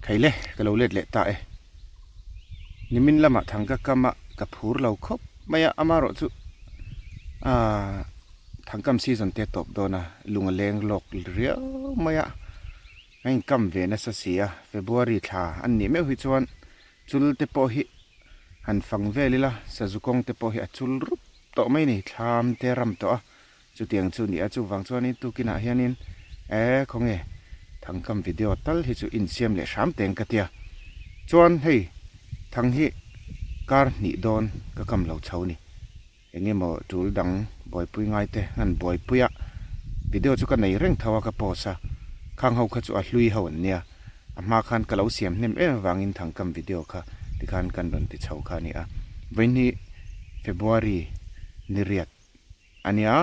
Khaile ka lo let leh ta e. Nimin lamah thang ka kam a, ka phur lo khawp mai a, amaherawh chu aaa thangkam season te a tawp dawn a, lung a leng lawk riau mai a, a inkam ve nasa si a, February thla an nih meuh hi chuan chul te pawh hi han fang vel ila, sazu kawng te pawh hi a chul rup tawh mai a ni, thlam te a ram tawh a. Chutiang chu ni a, chuvang chuanin tukinah hianin e khawnge thangkam video tal hi chu insiam leh hram teng ka tia. Chuan hei thang hi kar hnih dawn ka kam lo chho ni. Eng emaw tul dang buaipui ngai te han buaipui a, video chu ka nei reng tho a ka post a, khang ho kha chu a hlui ho an nia. A hma khan ka lo siam hnem em avangin thangkam video kha tikhan kan rawn ti chho kha a ni a. Vawiin hi February ni riat. A nia.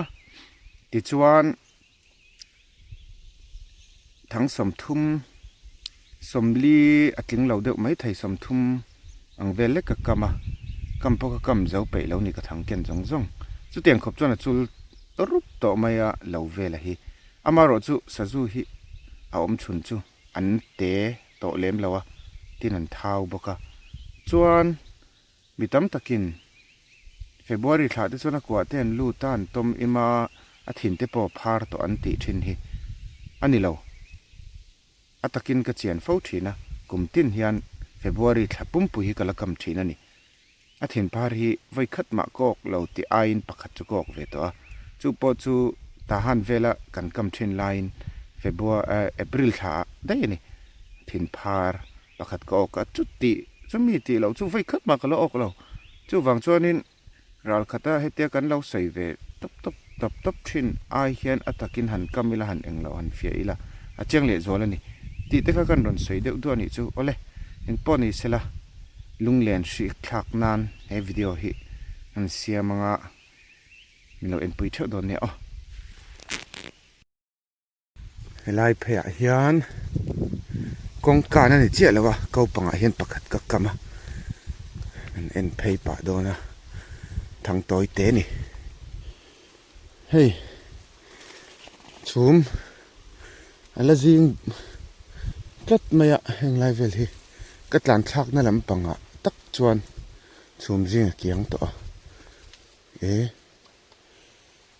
Tichuan, thang 30, 40 a tling lo deuh mai thei, 30 ang vel lek ka kam a, kam pawh ka kam zo peih lo ni ka thang ken zawng zawng. Chutiang khawp chuan a chul rup tawh mai a lo vela hi. Amaherawh chu sazu hi a awm chhun chu an te tawh lem lo a, tin an thau bawk a. Chuan. Mi tam takin February thlah te chuan a kuah te an lut a, an tawm im a, a thin te pawh a phar tawh an tih thin hi a ni lo. A takin ka chian fo thin a, kum tin hian February thla pumpui hi ka la kam thin a ni. A thin phar hi vawi khat mah ka awk lo tih aiin pakhat chu ka awk ve tawh a, chu pawh chu Tahan vela kan kam thin laiin February, April thla ah daih a ni. Thin phar Pakhat ka awk a, chuti chumi tih loh chu vawi khat mah ka la awk lo. Chuvang chuanin ral khata hetia kan lo sawi ve tawp tawp tawp tawp thin ai hian a takin han kam ila han eng loh han fiah ila a chiang leh zual a ni tih te kha kan rawn sawi deuh duah a nih chu. Awle, engpawh ni sela lunglen hrik thlak nan he video hi han siam anga min lo enpui theuh dawn nia aw. Helai pheiah hian kawngkan a ni chiah lo a ko pangah hian pakhat ka kam a an en phei pah dawn a thang tawi te a ni hei chhum a la zing tlat mai a heng lai vel hi ka tlan thlakna lampangah tak chuan chhum zing a kiang tawh a e.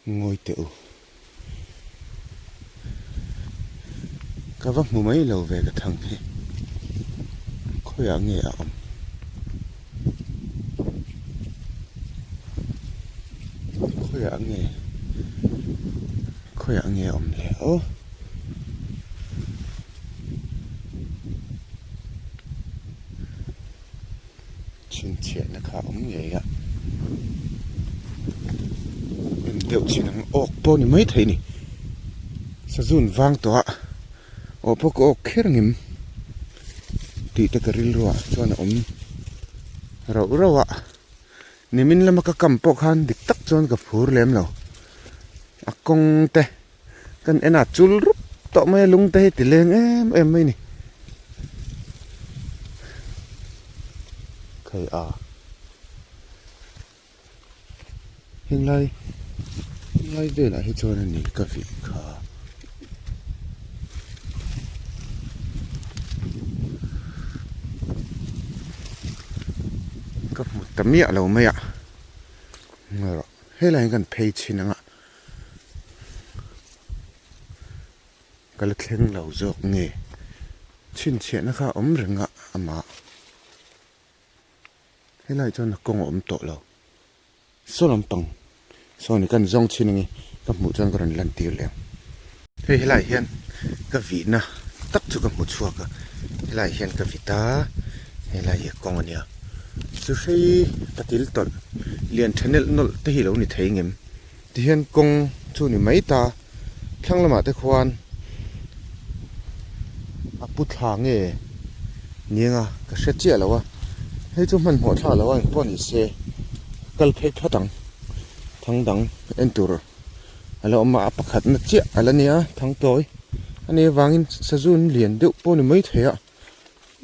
Ngawi teh u. Ka va hmu mai lo ve ka thang hi. Khawiah nge a awm? Khawiah nge? Khawiah nge a awm le aw? Chhinchhiahna kha a awm ngei a, en deuh chin ang awk pawh ni maithei a ni, sazun vang tawh a aw pawh ka awk kher ngim tih te ka rilruah chuan a awm rauh rauh a, nimin lama ka kam pawh khan dik tak chuan ka phur lem lo, a kawng te. Kan en a chul rup tawh mai a lung te hi ti leng em em mai a ni. Khai a henglai henglai velah hi chuan a ni ka vih kha. Ka hmu ta miah lo mai a helai hian kan phei chhin ang a. Ka la thleng lo zawk nge chhinchhiahna kha a awm reng a amah helaiah chuan a kawng a awm tawh lo saw lampang saw ni kan zawng chhin ange ka hmuh chuan ka rawn lan tir leh ang hei helaiah hian ka vihna tak chu ka hmu chhuak a helaiah hian ka vit a helai hi a kawng a nia chu hrei patil tawlh lian tha nelh nawlh te hi lo ni thei ngem. Tihian kawng chu ni mai ta, thlang lamah te khuan a pu thla nge niang a ka hre chiah lo a, hei chu hmanhmawh thla lo a engpawh ni se kal phei phawt ang, thang dang en tur a la awm a, a pakhat na chiah a la nia thang tawi a nih avangin sazun lian deuh pawh ni mai thei a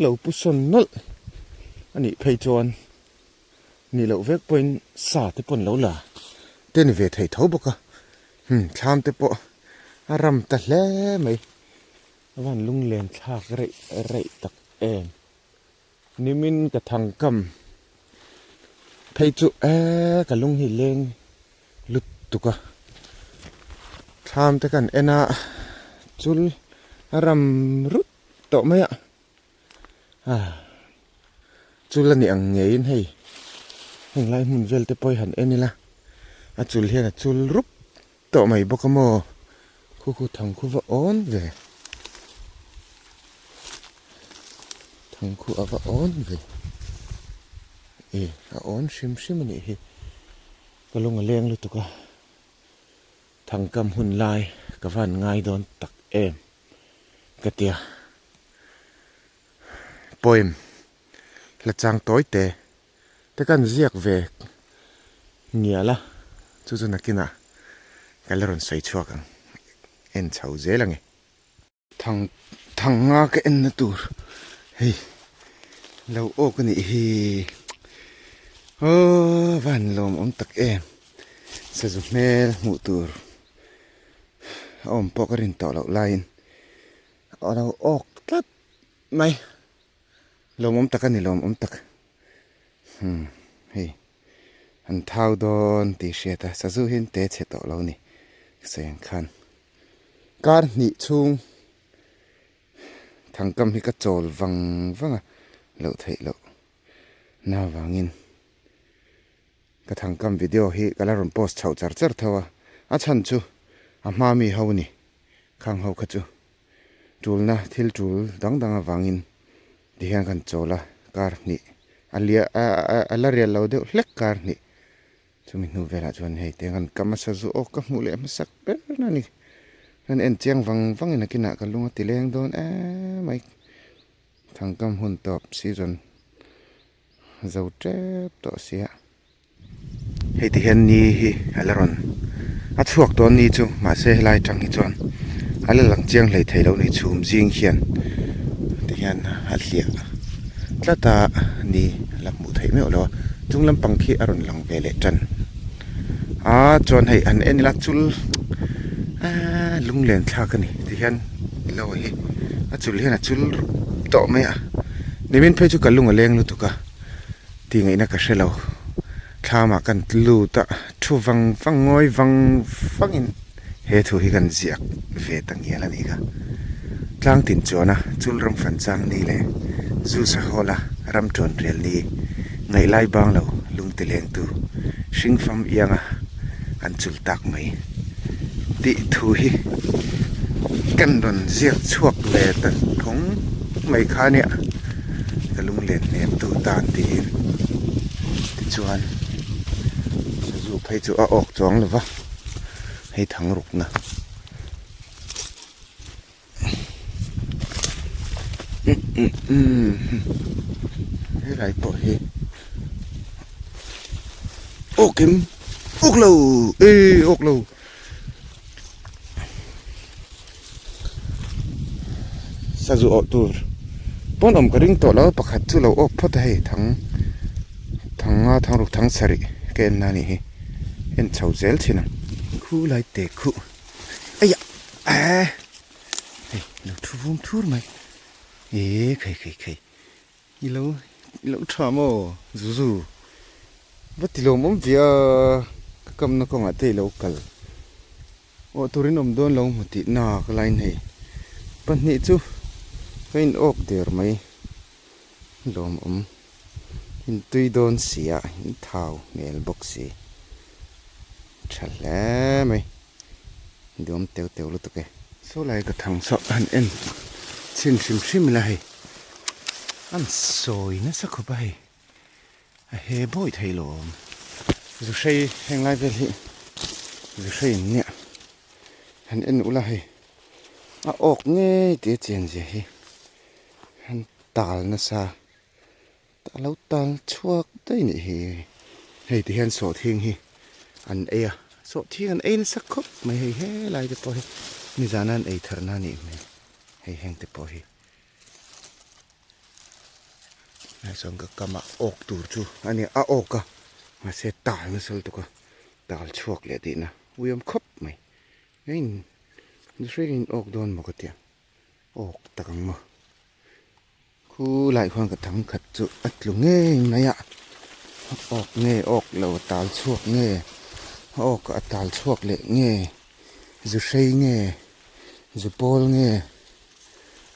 lo pu sawn nawlh a nih phei chuan. Nih loh vek pawhin sa te pawh an lo la te ni ve thei tho bawk a, hmm thlam te pawh a ram ta hle mai, a van lunglen thlak reih reih tak em. Nimin ka thang kam phei chu eee ka lung hi leng lut tuk a. Thlam te kan en a chul a ram rut tawh mai a. Chul a nih ang ngeiin hei heng lai hmun vel te pawh hi han en ila a chul hian a chul rup tawh mai bawk a maw khu khu thang khu va awn ve thang khu a va awn ve e a awn hrim hrim a nih hi ka lung a leng lutuk a thangkam hun lai ka van ngai dawn tak em. Ka tia poem hla chang tawi te te kan ziak ve ngial a chu chu nakinah ka la rawn sawi chhuak ang en chho zel ang e. Thang thang nga ka en na tur hei lo awk a nih hi aw van lawm awm tak em sazu hmel hmuh tur. A awm pawh ka rin tawh loh laiin a lo awk tlat mai lawmawm tak a ni lawmawm tak hmm hei an thau dawn tih hriat a sazu hi an te chhe tawh lo a ni ka sawi ang khan kar hnih chhung thangkam hi ka chawl vang vang a loh theih loh na vangin. Ka thangkam video hi ka la rawn post chhoh char char tho a, a chhan chu a hma mi ho ni khang ho kha chu tulna thil tul dang dang avangin ti hian kan chawl a, kar hnih a lia a la rial lo deuh hlek kar hnih chumi hnu velah chuan hei tiang an kam a sazu awk ka hmuh leh hmasak ber a ni, kan en chiang vang vangin a kinah ka lung a ti leng dawn emai thangkam hun tawp season. Zo tep tawh sia. Hei ti hian ni hi a la rawn a chhuak dawn ni chu mahse helai atang hi chuan a la lang chiang hlei thei lo ni chhum zing hian ti hian a hliah tlat a ni a la hmuh theih meuh lo a chung lampang khi a rawn lang ve leh tan a chuan hei an en ila chul aaa lunglen thlak a ni ti hian lo hi a chul hian a chul tawh mai a. Nimin phei chu ka lung a leng lutuk a tih ngaihna ka hre lo thlamah kan lut a thu vang vang ngawi vang vangin he thu hi kan ziak ve ta ngial a nih kha tlang tin chuan a chul ram fan chang ni leh zu sa hawl a ram tuan rial ni ngaih lai bang lo lung ti leng tu hring fam iang a an chul tak mai tih thu hi kan rawn ziak chhuak ve ta phawng mai kha nia ka lunglen hnem tu tan tiin tichuan sazu phei chu a awk chuang lo va hei thang rukna. Helai pawh hi awk em awk lo e awk lo sazu awh tur pawn awm ka ring tawh lo pakhat chu lo awk phawt a hei thang thang nga thang ruk thang sarih ka en na a nih hi en chho zel thin ang khulai te khuh. Eiah eh hei lo thu vum thur mai eh khei khei khei i lo i lo tha maw zu zu va ti lawm awm ve a ka kamna kawngah te i lo kal awh turin awm dawn lo hmu tih nak lain hei pahnih chu ka in awk der mai lawm awm intui dawn si a in thau hmel bawk si. Tha hle mai duam teu teu lutuk e. Saw lai ka thang saw han en chhin hrim hrim ila hei an sawi nasa khawp a hei a he bawi thei lo awm zu hrei heng lai vel hi zu hrei in nia han en ula hei a awk ngei tih a chian zia hi han tal nasa A lo tal chhuak daih nih hi. Hei ti hian sawhthing hi an ei a, sawhthing an ei nasa khawp mai hei helai te pawh hi nizana an ei tharna a nih hmel hei heng te pawh hi. Hei chuan ka kam ah awk tur chu a ni a awk a mahse tal nasa lutuk a tal chhuak leh tihna uiawm khawp mai hei in awk dawn maw ka tia awk tak ang maw. Khu lai khuan ka thang khat chu a tlu ngei mai a, a awk nge awk lo a tal chhuak nge, a awk a tal chhuak leh nge, zu hrei nge, zu pawl nge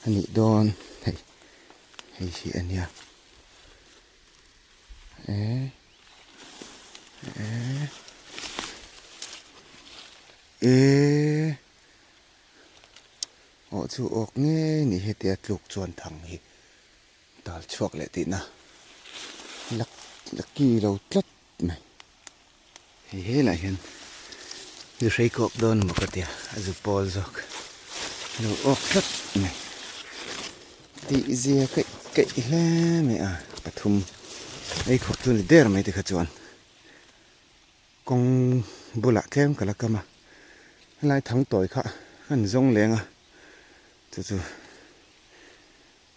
a nih dawn hei hei hi a nia eh eh eh. Awh chu awk ngei ni hetia tluk chuan thang hi dal chhuak leh tihna lak laki lo tlat mai. Hei helaiah hian zu hrei kawk dawn emaw ka tia a zu pawl zawk a lo awk tlat mai. Tih zia keih keih hle mai a pathum ei khawp chu ni der mai tikha chuan. Kawng bulah tlem ka la kam a, helai thang tawi kha ka ni zawng leng a, chu chu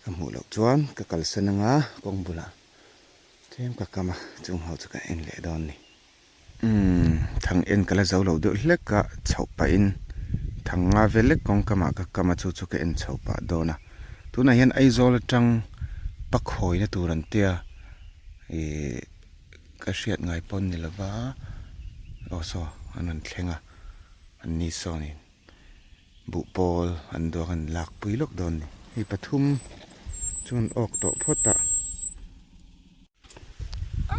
ka hmuh loh chuan ka kalsan anga kawng bulah tlem ka kam a, chung ho chu ka en leh dawn a ni. Umm thang en ka la zo lo deuh hlek a, chhoh pahin thang nga vel lek kawng kamah ka kam a, chu chu ka en chho pah dawn a, tunah hian Aizawl atang pakhawina tur an tia ihh. Ka hriat ngai pawn ni lova aw saw an rawn thleng a an ni sawnin buh pawl an duak an lak pui lawk dawn a ni. Hei pathum chuan awk tawh phawt a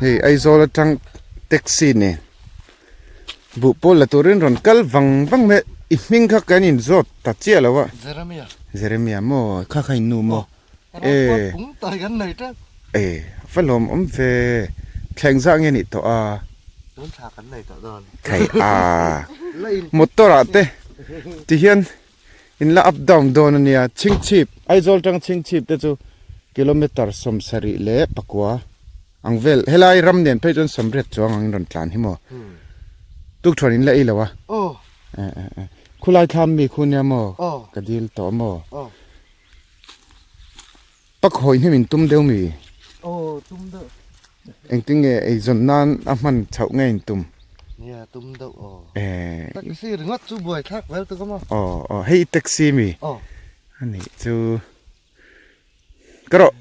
hei Aizawl atang taxi nen buh pawl la turin rawn kal vang vang mai i hming kha kan inzawt ta chiah lo a Jeremia Jeremia maw kha kha innu maw. E e va lawm awm ve thleng zah nge nih tawh a thei a motor ah te ti hian in la up down dawn a nia chhingchhip Aizawl tang chhingchhip te chu kilometer sawmsarih leh pakua ang vel helai ram nen phei chuan sawmriat chuang ang in rawn tlan hi maw tukṭhuan in la ei lo a khulai thlam mi khu nia maw ka dil tawh maw. Pak hawi hnem in tum deuh mi? Aw tum deuh. Engtin nge eizawn nan a hman chhoh nge in tum? Nia tum deuh aw. Eh. Taxi ringawt chu buai thlak vel tuk a maw? Aw aw hei i taxi mi? Aw. Ani chu ka rawh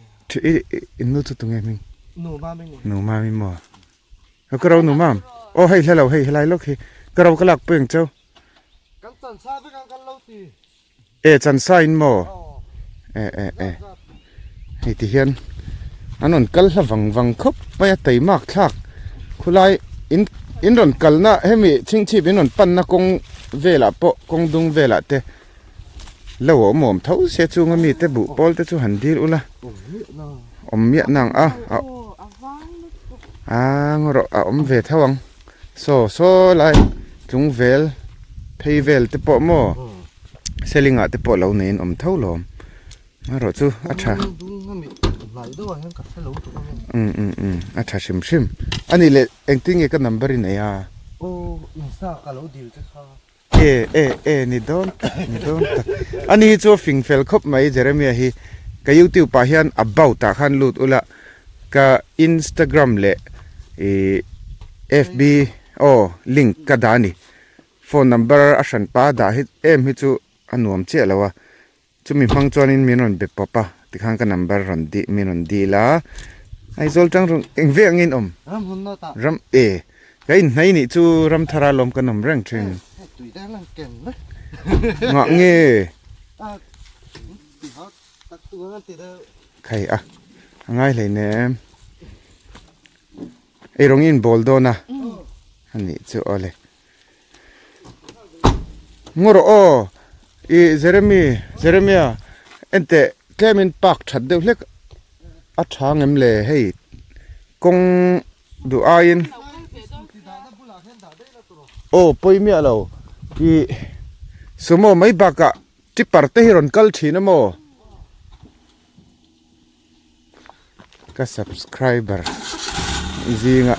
i in nu chu tunge hming? Nu mami ni. Nu mami maw? Ka ro nu mam? Aw hei hla lo hei helai lawk hi ka ro ka lak pui ang cheu. Kan chan sa vek ang kan lo ti. E chan sa in maw? E e e hei ti hian an rawn kal hla vang vang khawp mai a teimak thlak khulai in in rawn kalna hemi chhingchhip in rawn panna kawng velah pawh kawng dung velah te lo a awm awm tho sia chunga mite buh pawl te chu han dil ula awm miah nang a a ngaw rawh a awm ve tho ang. Saw saw lai tlung vel phei vel te pawh maw seling ah te pawh lo nei in awm tho lawm erawh chu a tha um um um a tha hrim hrim a nih leh engtin nge ka number i nei a e e e ni dawn tak ni dawn tak a ni hi chu a fing fel khawp mai Jeremia hi ka youtube ah hian about ah khan lut ula. Ka Instagram leh ih FB aw link ka dah a ni. Phone number a hran pa dah hi em hi chu a nuam chiah lo a. Chumi hmang chuanin min rawn be pawp a, tikhan ka number rawn dih min rawn dil a. Aizawl tang rawn eng vek angin awm? Ram e ka inhnai nih chu Ramthara lawm kan awm reng thin. Ngah nge? Khai a, a ngai hlei nem. Ei rawng in bawl dawn a. A nih chu awle. Ngaw rawh aw. I Jeremy, Jeremia enteh tlem in park that deuh hlek a tha ngem le hei kawng duh aiin aw pawi miah lo i sumo mai bakah Tipper te hi rawn kal thin a maw? Ka subscriber zinga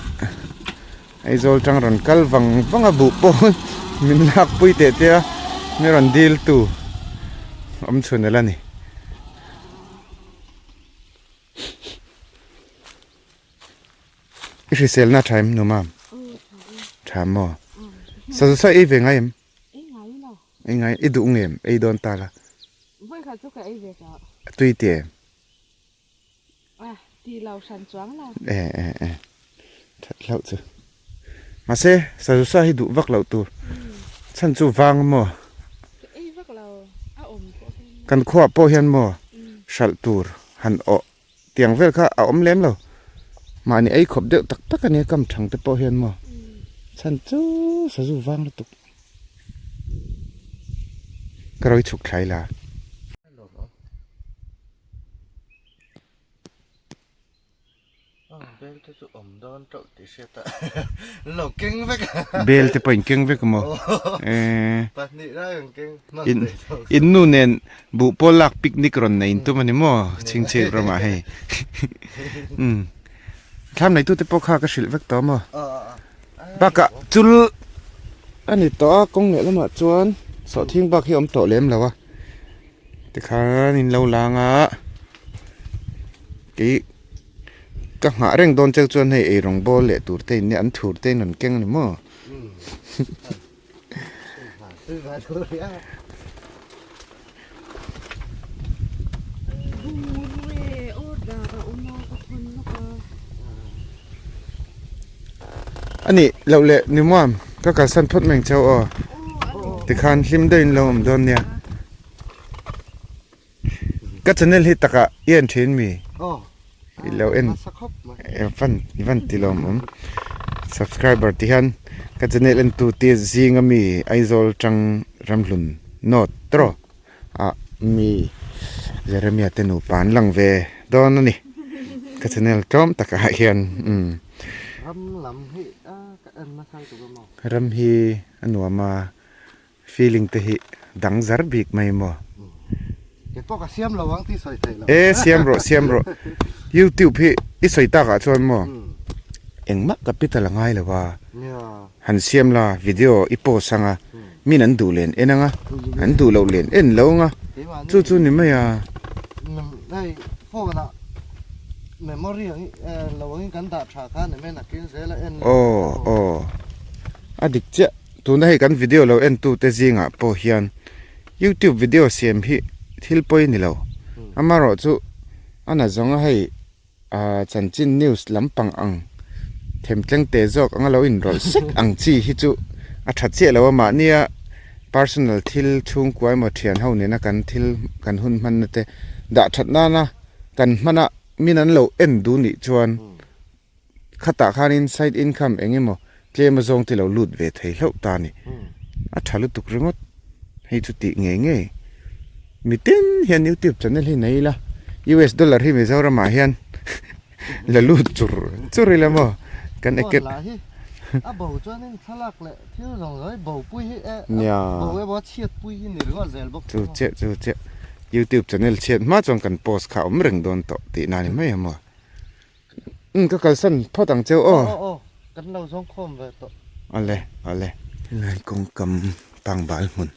Aizawl tang rawn kal vang vang a buh pawh min lak pui teh teh a mi rawn dil tu awm chhun a la ni. I hriselna tha em nu mam? Tha maw? Sazu sa ei ve ngai em? Ei ngai lo. Ei ngai, i duh ngem, ei dawn ta la. Vawi khat chu ka ei ve ta. A tui ti em? Ti lo hran chuang lo. E e e. That hlauh chu. Mahse sazu sa hi duh vak loh tur. Chhan chu vang maw? Ka ei vak lo. A awm pawh hian. Kan khuaah pawh hian maw hralh tur han awh tiang vel kha a awm lem lo. Mahni ei khawp deuh tak tak a nia kam thang te pawh hian maw. Chhan chu sazu vang lutuk. Ka rawi chhuk thlai la. Bel te chu awm dawn teuh tih hriat a lo keng vek a. Bel te pawh in keng vek maw? Pahnih lai an keng hman thei tawh. In nu nen buh pawl lak picnic rawn nei in tum a ni maw? Chhingchhip ramah hei. Thlam neitu te pawh kha ka hrilh vek tawh maw? Bakah chul a ni tawh a kawng leh lamah chuan sawhthing bak hi a awm tawh lem lo a. Tikhan in lo lang a, kei ka nghah reng dawn cheu chuan hei eirawng bawl leh tur te in nia an thur te in rawn keng a ni maw? A nih loh leh ni muam ka kalsan phawt mai ang cheu aw tikhan hlim deuhin lo awm dawn nia. Ka channel hi takah i en thin mi? I lo en van i van ti lawm awm subscriber ti hian ka channel en tu te zing ami Aizawl tang Ramhlun North tawh ah mi Jeremia te nupa an lang ve dawn a ni ka channel tlawm takah hian umm ram hi a nuam a. Feeling te hi dang zar bik mai maw? Kei pawh ka siam lo ang tih sawi theih lo. E siam rawh siam rawh. YouTube hi i sawi tak ah chuan maw engmah capital a ngai lo a. Han siam la video i post ang a min an duh len en ang a an duh loh len en lo ang a chu chu ni mai a. Hei phone ah memory ang lo angin kan dah tha kha ni mai nakin zel a en. Aw aw a dik chiah. Tuna hei kan video lo en tute zingah pawh hian youtube video siam hi thil pawi ni lo. Amaherawh chu a na zawnga hei ah chanchin news lampang ang themtleng te zawk anga lo inrawlh sek ang chi hi chu a tha chiah lo a mahnia personal thil chhungkua emaw thian ho nena kan thil kan hun hmanna te dah that nana kan hmana min an lo en duh nih chuan Khatah khanin side income eng emaw tlem a zawng te lo lut ve thei hlauh ta a ni. A tha lutuk ringawt. Hei chu tih ngei ngei. Mitin hian youtube channel hi nei ila US dollar hi Mizoramah hian la lut chur chur ila maw kan eket. A bo chuanin thlalak leh thil zawng zawng hi bo pui hi e a bo emaw a chhiat pui hi ni ringawt zel bawk. Chu chiah chu chiah youtube channel chhiat hma chuan kan post kha a awm reng dawn tawh tihna a ni mai ang maw. Umm ka kalsan phawt ang cheu aw. Aw aw kan lo zawng khawm ve tawh. Awle awle. Helai kawngkam pangbal hmun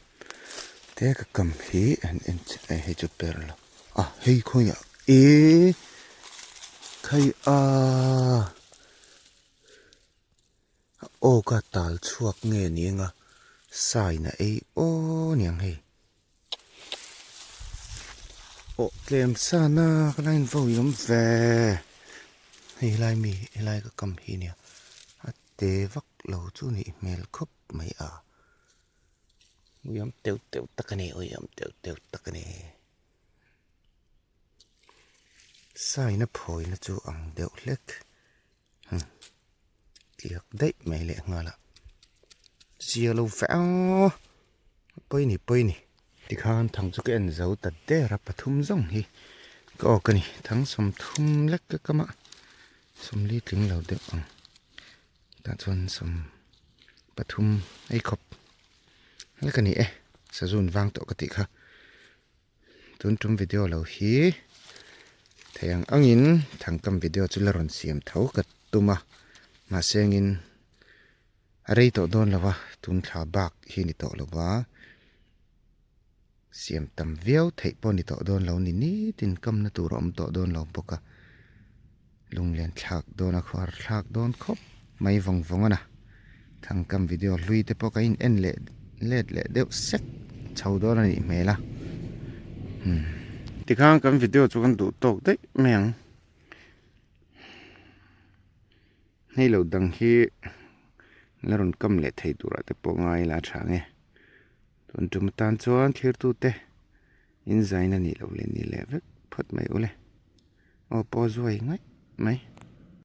te ka kam hi an en che eh hei chu per lo a hei khawiah eee khai a aw ka tal chhuak nge ni anga sign a ei aw niang hei. Aw tlem san a ka line vo i awm ve hei helai mi helai ka kam hi nia a te vak lo chu nih hmel khawp mai a ui awm teuh teuh tak a ni ui awm teuh teuh tak a ni sign a phawina chu ang deuh hlek. Tliak daih mai leh nghal a zia lo vek a pawi ni pawi ni tikhan thang chu ka en zo ta der a pathum zawng hi ka awk a ni thang sawmthum lek ka kam a sawmli tling lo deuh ang tah chuan sawm pathum ei khawp lek a ni e sazun vang tawh ka tih kha. Tun tum video lo hi thei ang angin thangkam video chu la rawn siam tho ka tum a mahse engin a rei tawh dawn lo va tun thla bak hi ni tawh lo va siam tam viau theih pawh ni tawh dawn lo ni nitin kamna tur a awm tawh dawn lo bawk a lunglen thlak dawn a khuar thlak dawn khawp mai vawng vawng a na thangkam video hlui te pawh ka in en leh let leh deuh sek chho dawn a nih hmel a umm tikhan kan video chu kan duh tawk daih mai ang. Hei lo dang hi la rawn kam leh thei turah te pawh ngai ila a tha nge. Tun tum atan chuan thirtute in zaina nih loh leh ni leh vek phawt mai ule. Aw pawh zuai ngaih mai.